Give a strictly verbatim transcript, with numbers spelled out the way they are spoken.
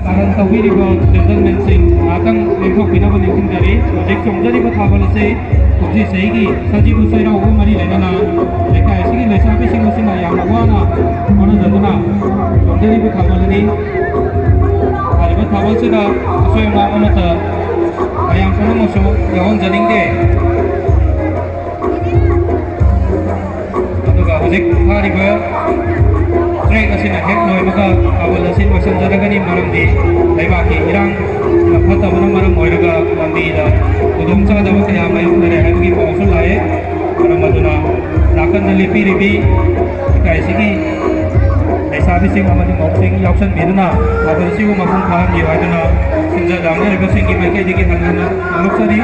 ꯊꯧꯔꯥꯡ ꯇꯧꯕꯤꯔꯤꯕ ꯖꯦꯟꯇꯜꯃꯦꯟꯁꯤꯡ ꯉꯥꯏꯍꯥꯛꯇꯪ ꯂꯦꯡꯊꯣꯛꯄꯤꯅꯕ ꯅꯤꯡꯁꯤꯡꯖꯔꯤ꯫ ꯍꯧꯖꯤꯛ ꯆꯣꯡꯖꯔꯤꯕ ꯊꯥꯕꯜ ꯑꯁꯤ ꯀꯨꯝꯁꯤ ꯆꯍꯤꯒꯤ ꯁꯖꯤꯕꯨ ꯆꯩꯔꯥꯎꯕꯒ ꯃꯔꯤ ꯂꯩꯅꯅ ꯂꯩꯀꯥꯏ ꯑꯁꯤꯒꯤ ꯂꯩꯁꯥꯕꯤꯁꯤꯡ ꯑꯁꯤꯅ ꯌꯥꯝꯅ ꯋꯥꯅ ꯍꯣꯠꯅꯖꯗꯨꯅ ꯆꯣꯡꯖꯔꯤꯕ ꯊꯥꯕꯜꯅꯤ꯫ ꯍꯥꯏꯔꯤꯕ ꯊꯥꯕꯜꯁꯤꯗ ꯑꯁꯣꯏ ꯑꯉꯥꯝ ꯑꯃꯠꯇ ꯃꯌꯥꯝ ꯄꯨꯝꯅꯃꯛꯁꯨ ꯌꯥꯎꯍꯟꯖꯅꯤꯡꯗꯦ꯫ ꯑꯗꯨꯒ ꯍꯧꯖꯤꯛ ꯊꯥꯔꯤꯕ ꯇ꯭ꯔꯦꯛ ꯑꯁꯤꯅ ꯍꯦꯛ ꯂꯣꯏꯕꯒ ꯊꯥꯕꯜ ꯑꯁꯤ ꯂꯣꯏꯁꯤꯟꯖꯔꯒꯅꯤ, ꯃꯔꯝꯗꯤ ꯂꯩꯕꯥꯛꯀꯤ ꯏꯔꯥꯡ ꯐꯠꯇꯕꯅ ꯃꯔꯝ ꯑꯣꯏꯔꯒ ꯂꯝꯕꯤꯗ ꯈꯨꯗꯣꯡꯆꯥꯗꯕ ꯀꯌꯥ ꯃꯥꯌꯣꯛꯅꯔꯦ ꯍꯥꯏꯕꯒꯤ ꯄꯥꯎꯁꯨ ꯂꯥꯛꯑꯦ꯫ ꯃꯔꯝ ꯑꯗꯨꯅ ꯅꯥꯀꯟꯗ ꯂꯦꯞꯄꯤꯔꯤꯕꯤ ꯂꯩꯀꯥꯏꯁꯤꯒꯤ ꯂꯩꯁꯥꯕꯤꯁꯤꯡ ꯑꯃꯗꯤ ꯃꯧꯁꯤꯡ ꯌꯥꯎꯁꯟꯕꯤꯗꯨꯅ ꯊꯥꯕꯜ ꯑꯁꯤꯕꯨ ꯃꯄꯨꯡ ꯐꯥꯍꯟꯕꯤꯌꯨ ꯍꯥꯏꯗꯨꯅ ꯁꯤꯟꯖ ꯂꯥꯡꯖꯔꯤꯕꯁꯤꯡꯒꯤ ꯃꯥꯏꯀꯩꯗꯒꯤ ꯍꯟꯅ ꯍꯟꯅ ꯐꯣꯡꯗꯣꯛꯆꯔꯤ꯫